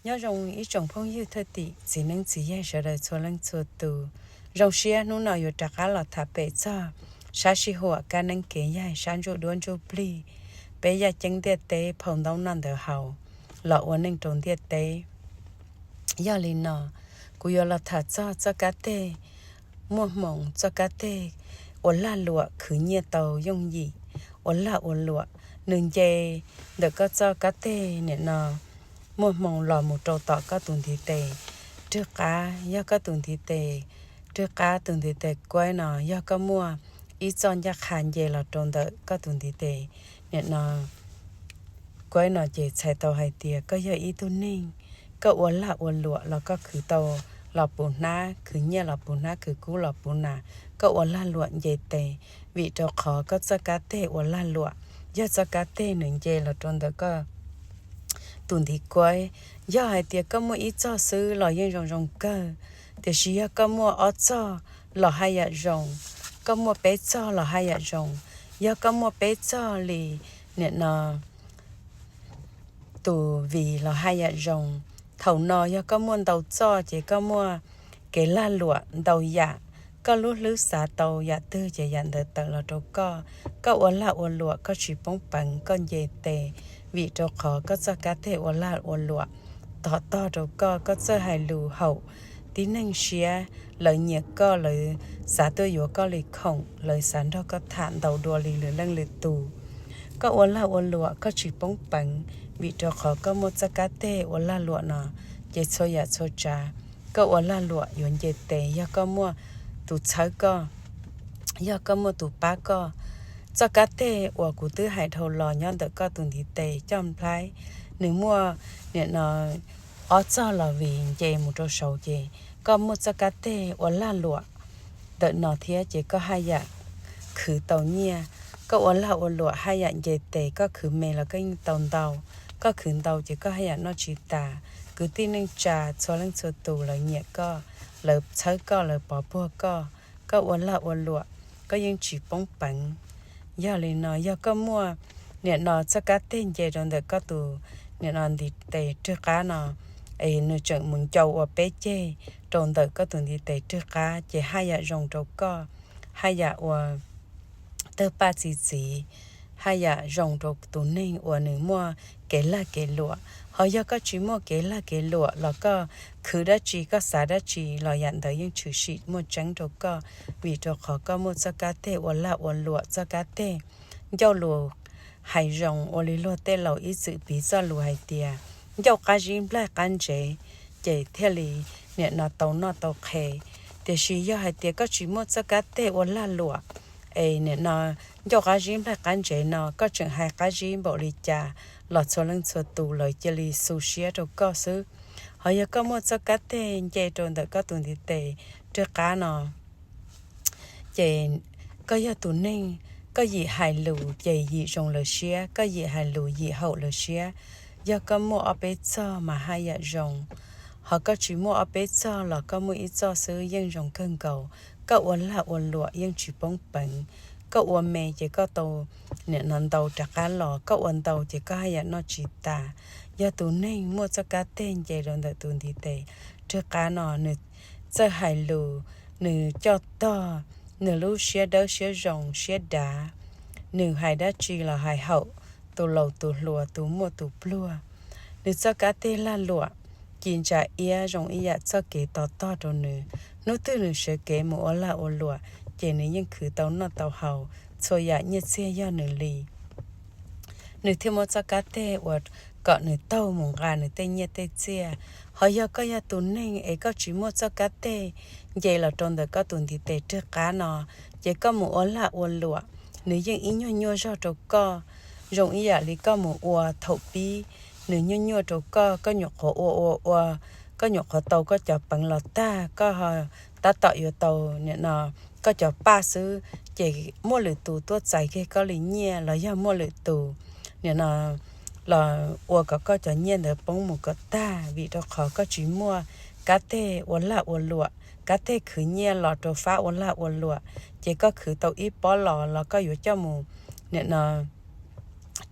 Nyob zoo ib tsoom phooj ywg thwj tim, txiv neeb txiv yaig sawv daws txhua leej txhua tus. Zoo siab hnub no yuav rov qab los tham pem txog sab sij huam kab neeb kev yaig, sab ntsuj duab ntsuj plig, peb yaj ceeb ntiaj teb, phau ntaub noj ntawv haus, los ua neej rau ntiaj teb. Yog li no, kuv yuav los tham txog txoj kab teg muaj hmoo, txoj kab teg ua lag luam khwv nyiaj tau yooj yim, ua lag ua luam. Nws nce ntawm koj txoj kab teg nim no muaj hmoo los mus rau tom koj tus ntiv tes rwg qab. Yog koj tus ntiv tes rwg qab, tus ntiv tes kuaib no, yog koj muaj ib txoj ncaj qha nce los rau ntawm koj tus ntiv tes nim no kuaib no ces txhais tau hais tias koj yog ib tug neeg, koj ua lag ua luam los koj khwv tau los puv hnab, khwv nyiaj los puv hnab, khwv kub los puv nas, koj ua lag luam nce tes, vim rau qhov koj txoj kab teg ua lag luam yog txoj kab teg nws nce los rau ntawm koj tus ntiv kuaib. Yog hais tias koj muaj ib txoj xwb los yeej zoo zoo kawg, tiam sis yog koj muaj ob txoj los haj yam zoo, koj muaj peb txoj los haj yam zoo. Yog koj muaj peb txoj li nim no tus vis los haj yam zoo. Thaum no yog koj muaj ntau txoj ces koj muaj kev lag luam ntau yam, koj lub hlwb xav tau yam twg ces yam ntawd tawm los rau koj. Koj ua lag ua luam koj tsis poob peev, koj nce tes, vim rau qhov koj txoj kab teg ua lag ua luam tog tog rau koj, koj txawj hais lus haum tib neeg siab, lawv nyiam koj, lawv xav tuaj yuav koj li khoom, lawv xav nrog koj tham ntau dua li lwm leej lwm tus. Koj ua lag ua luam koj tsis poob peev, vim rau qhov koj muaj txoj kab teg ua lag luam no, ces txhua yam txhua tsav koj ua lag luam yuav nce tes. Yog koj muaj tus txhawb koj, yog koj muaj tus pab koj, txoj kab teg uas kuv twb hais dhau los nyob ntawm koj tus ntiv tes coj nplhaib, nws muaj nim no ob txoj los vis nce mus rau saud ces koj muaj txoj kab teg ua lag luam ntawm no thiab ces koj haj yam khwv tau nyiaj. Koj ua lag ua luam haj yam nce tes, koj khwv me los koj yeej tau ntau, koj khwv ntau ces koj haj yam noj tsis tas, kwv tij neej tsa txhua leej txhua tus lawv nyiam koj, lawv txhawb koj, lawv pov puag koj. Koj ua lag ua luam koj yeej tsis poob peev. Yog li no, yog koj muaj nim no txoj kab teg nce rau ntawm koj tus nim no ntiv tes rwg qab no, es nws tseem mus ncau ua peb ceg rau ntawm koj tus ntiv tes rwg qab ces haj yam zoo rau koj, haj yam ua tawg paj txi txiv, haj yam zoo rau tus neeg uas nws muaj kev lag kev luam. Ho yog koj tsis muaj kev lag kev luam los koj khwv dab tsi, koj xav dab tsi los yam ntawd yeej tshwm sim muaj tseeb rau koj, vim rau qhov koj muaj txoj kab teg ua lag ua luam, txoj kab teg ncauj lus hais zoo, ua li luag tej laus ib txwm piv txoj lus hais tias ncauj qab zib nplaig qab ntsev, ces thiaj li nim no tau noj tau qhe. Tiam sis yog hais tias koj tsis muaj txoj kab teg ua lag luam, es nim no ncauj qab zib nplaig qab ntsev no koj tseem hais qab zib npaum li cas los txhua leej txhua tus lawv cia li xu siab rau koj xwb. Ho yog koj muaj txoj kab teg nce rau ntawm koj tus ntiv tes rwg qab no, ces koj yog tus neeg, koj yim hais lus ces yim zoo lawv siab, koj yim hais lus yim haum lawv siab. Yog koj muaj ob peb txoj mas haj yam zoo, ho koj tsis muaj ob peb txoj los koj muaj ib txoj xwb yeej zoo kawg nkaus. Koj ua lag ua luam yeej tsis poob peev, koj ua me ces koj tau nim no ntau rov qab los, koj ua ntau ces koj haj yam noj tsis tas. Yog tus neeg muaj txoj kab teg nce rau ntawm tus ntiv tes rwg qab no, nws txawj hais lus, nws coj tog, nws lub siab dawb siab zoo siab dav, nws hais dab tsi los hais haum tus laus tus hluas tus muaj tus pluag. Nws txoj kab teg lag luam ci ntsa iab zoo ib yam txoj kev to tog rau nws. Hnub twg nws sawv kev mus ua lag ua luam ces nws yeej khwv tau noj tau haus, txhua yam nyiaj txiag yog nws li. Nws thiaj muaj txoj kab teg uas kom nws taug mus nqa nws tej nyiaj tej txiaj. Ho yog koj yog tus neeg es koj tsis muaj txoj kab teg nce los rau ntawm koj tus ntiv tes rwg qab no, ces koj mus ua lag ua luam, nws yeej ib nyuag nyuaj zog rau koj. Zoo ib yam li koj mus ua thaum pib, nws nyuaj nyuaj rau koj, koj nyuam qhuav ua ua ua, koj nyuam qhuav tau koj cov peev los tag, koj tab tom yuav tau nim no koj cov paj xwb, ces muaj lwm tus tuaj txais kiag koj li nyiaj los yog muaj lwm tus nim no los ua kom koj cov nyiaj ntawd poob mus kom tag, vim rau qhov koj tsis muaj kab teg ua lag ua luam, kab teg khwv nyiaj los rau fab ua lag ua luam, ces koj khwv tau ib pob los los koj yuav coj mus nim no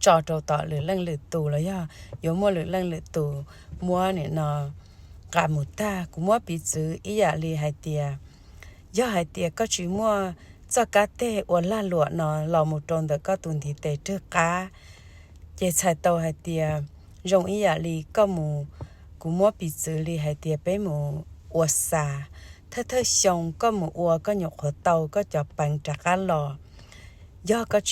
tso rau tom lwm leej lwm tus los yog yuav muaj lwm leej lwm tus muab nim no nqa mus tag. Kuv muab piv txwv ib yam li hais tias, yog hais tias koj tsis muaj txoj kab teg ua lag luam no los mus rau ntawm koj tus ntiv tes rwg qab, ces txhais tau hais tias zoo ib yam li koj mus, kuv muab piv txwv li hais tias peb mus ua xa, thawj thawj xyoo koj mus ua koj nyuam qhuav tau koj cov peev rov qab los, yog koj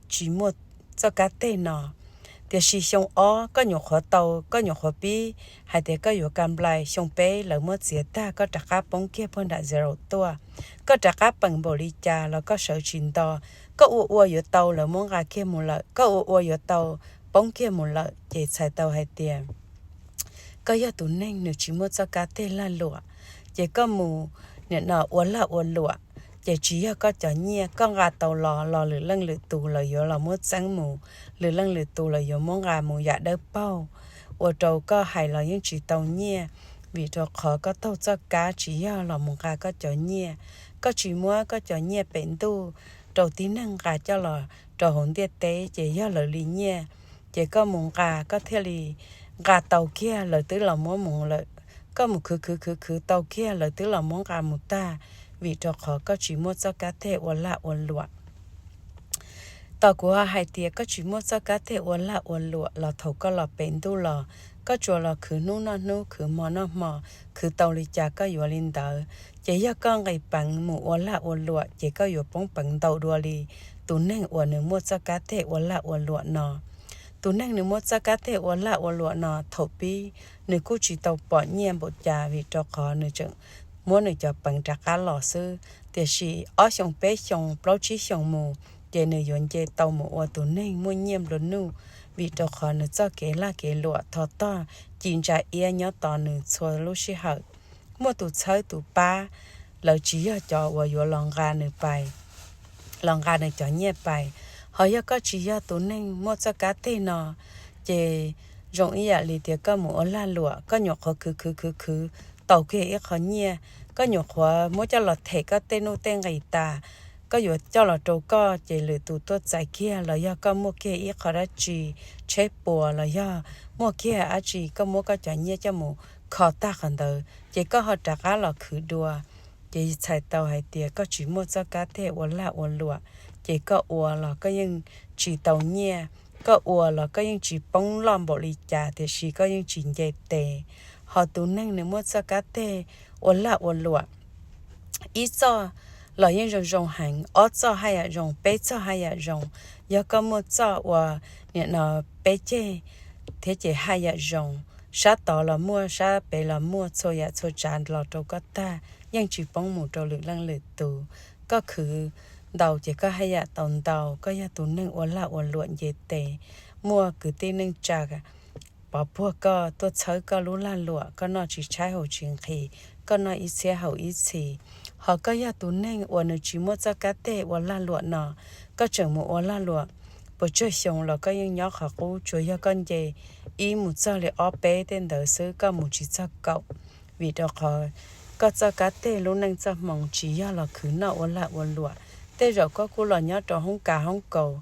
tsis muaj txoj kab teg no. Tiam sis xyoo ob koj nyuam qhuav tau, koj nyuam qhuav pib hais tias koj yuav kam nplai, xyoo peb lawv muab txiav tag koj rov qab poob kiag puag nram zero tuaj. Koj rov qab peem npaum li cas los koj sawv tsis nto, koj ua ua yuav tau lawv muab nqa kiag mus lawm, koj ua ua yuav tau poob kiag mus lawm, ces txhais tau hais tias koj yog tus neeg nws tsis muaj txoj kab teg lag luam. Ces koj mus nim no ua lag ua luam, ces tsis yog koj cov nyiaj, koj nqa tau los los lwm leej lwm tus lawv yuav los muab txeeb mus, lwm leej lwm tus lawv yuav muab nqa mus yam dawb paug, ua rau koj hais los yeej tsis tau nyiaj, vim rau qhov koj taug txoj kab tsis yog los mus nqa koj cov nyiaj. Koj tsis muab koj cov nyiaj pem ntuj rau tib neeg nqa coj los rau hauv ntiaj teb ces yog lawv li nyiaj, ces koj mus nqa koj thiaj li nqa tau kiag lawv twb los muab mus lawm. Koj mus khwv khwv khwv khwv tau kiag lawv twb los muab nqa mus tag, vim rau qhov koj tsis muaj txoj kab teg ua lag ua luam. Tos kuv ho hais tias koj tsis muaj txoj kab teg ua lag ua luam los thaum koj los pem ntuj los, koj tsuas los khwv hnub noj hnub, khwv hmo noj hmo, khwv tau li cas koj yuav li ntawd. Ces yog koj nqis peev mus ua lag ua luam ces koj yuav poob peev ntau dua li tus neeg uas nws muaj txoj kab teg ua lag ua luam no. Tus neeg nws muaj txoj kab teg ua lag ua luam no thaum pib nws kuj tsis tau pom nyiaj npaum cas vim rau qhov nws tseem muab nws cov peev rov qab los xwb. Tiam sis ob xyoos peb xyoos plaub tsib xyoos mus, ces nws yuav nce tau mus ua tus neeg muaj nyiaj nplua nuj, vim rau qhov nws txoj kev lag kev luam thov tog ci ntsa iab nyob tos nws txhua lub sij hawm. Muaj tus txhawb tus pab, lawv tsis yog cov uas yuav los nqa nws pais, los nqa nws cov nyiaj pais. Ho yog koj tsis yog tus neeg muaj txoj kab teg no, ces zoo ib yam li tias koj mus ua lag luam, koj nyuam qhuav khwv khwv khwv khwv tau kiag ib qho nyiaj, koj nyuam qhuav muab coj los them koj tej nuj tej nqis tas, koj yuav coj los rau koj ces lwm tus tuaj txais kiag, los yog koj muaj kiag ib qho dab tsi, tsheb puas los yog muaj kiag dab tsi, koj muab koj cov nyiaj coj mus kho tag qhov ntawd ces koj ho rov qab los khwv dua. Ces txhais tau hais tias koj tsis muaj txoj kab teg ua lag ua luam, ces koj ua los koj yeej tsis tau nyiaj, koj ua los koj yeej tsis poob loj npaum li cas tiam sis koj yeej tsis nce tes. Ho tus neeg nws muaj txoj kab teg ua lag ua luam, ib txoj los yeej zoo zoo heev, ob txoj haj yam zoo, peb txoj haj yam zoo. Yog koj muaj txoj ua nim no peb ceg thiab ces haj yam zoo, sab tod los muaj sab pem los muaj, txhua yam txhua tsav los rau koj tag, yeej tsis poob mus rau lwm leej lwm tus. Koj khwv ntau ces koj haj yam tau ntau. Koj yog tus neeg ua lag ua luam nce tes, muaj kwv tij neej tsa pov puag koj tuaj txhawb koj lub lag luam, koj noj tsis tshaib haus tsis nqhis, koj noj ib txhiab haus ib txhis. Ho koj yog tus neeg uas nws tsis muaj txoj kab teg ua lag luam no, koj tseem mus ua lag luam puas tsawg xyoo los koj yeej nyob qhov qub, tsuas yog koj nce ib mus txog li ob peb tej ntawd xwb, koj mus tsis txog kaum. Vim rau qhov koj txoj kab teg lub neej txoj hmoo tsis yog los khwv noj ua lag ua luam. Tej zaum koj kuj los nyob rau hoob kav hoob kaus,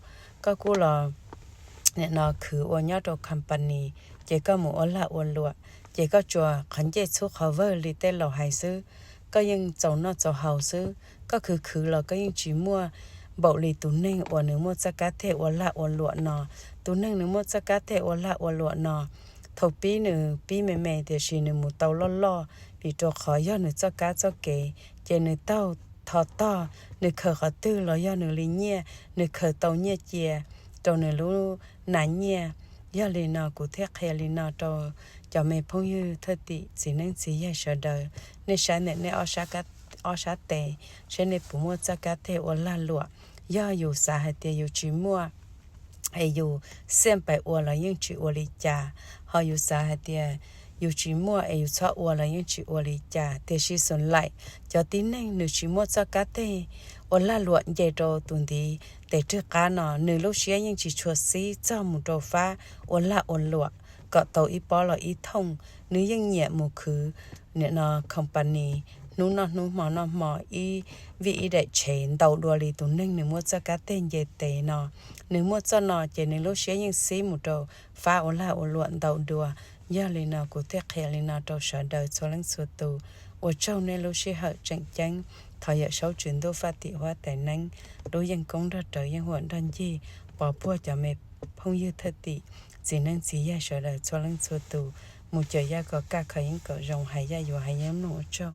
koj kuj los nim no khwv ua nyob rau company, ces koj mus ua lag ua luam, ces koj tsuas qhov ncej txhub qhov vawg li tej laus hais xwb, koj yeej txaus noj txaus haus xwb. Koj khwv khwv los koj yeej tsis muaj npaum li tus neeg uas nws muaj txoj kab teg ua lag ua luam no. Tus neeg nws muaj txoj kab teg ua lag ua luam no, thaum pib nws pib me me tiam sis nws mus tau loj loj, vim rau qhov yog nws txoj kab txoj kev, ces nws taug thov tog, nws khaws qhov twg los yog nws li nyiaj, nws khaws tau nyiaj cia rau nws lub nas nyiaj. Yog li no kuv thiaj qhia li no rau cov me phooj ywg thwj tim txiv neeb txiv yaig sawv daws, nej saib ntawm nej ob sab tes, saib nej puas muaj txoj kab teg ua lag luam. Yog yus xav hais tias yus tsis muaj es yus xiaj pais ua los yeej tsis ua li cas, ho yus xav hais tias yus tsis muaj es yus txhob ua los yeej tsis ua li cas. Tiam sis xom laim cov tib neeg nws tsis muaj txoj kab teg ua lag luam nce rau tus ntiv tes rwg qab no, nws lub siab yeej tsis tshua xib txog mus rau fab ua lag ua luam kom tau ib pob los ib thooj. Nws yeej nyiam mus khwv nim no company hnub noj hnub hmo noj hmo ib vij ib daim tshev ntau dua li tus neeg nws muaj txoj kab teg nce tes no. Nws muaj txoj no ces nws lub siab yeej xib mus rau fab ua lag ua luam ntau dua. Yog li no kuv thiaj qhia li no rau sawv daws txhua leej txhua tus. Ua tsaug nej lub sij hawm tseem ceeb. Thov Yawm Saub Tswv Ntuj Faj Tim Huab Tais Neeb lub yeej koob nrog rawv yeej huam nrog ncig pov puag cov me phooj ywg thwj tim, txiv neej txiv yaig sawv daws txhua leej txhua tus mus cawm yaj kom kaj, kho yeeb kom zoo, hais yaj yuav hais yeeb mloog. Ua tsaug.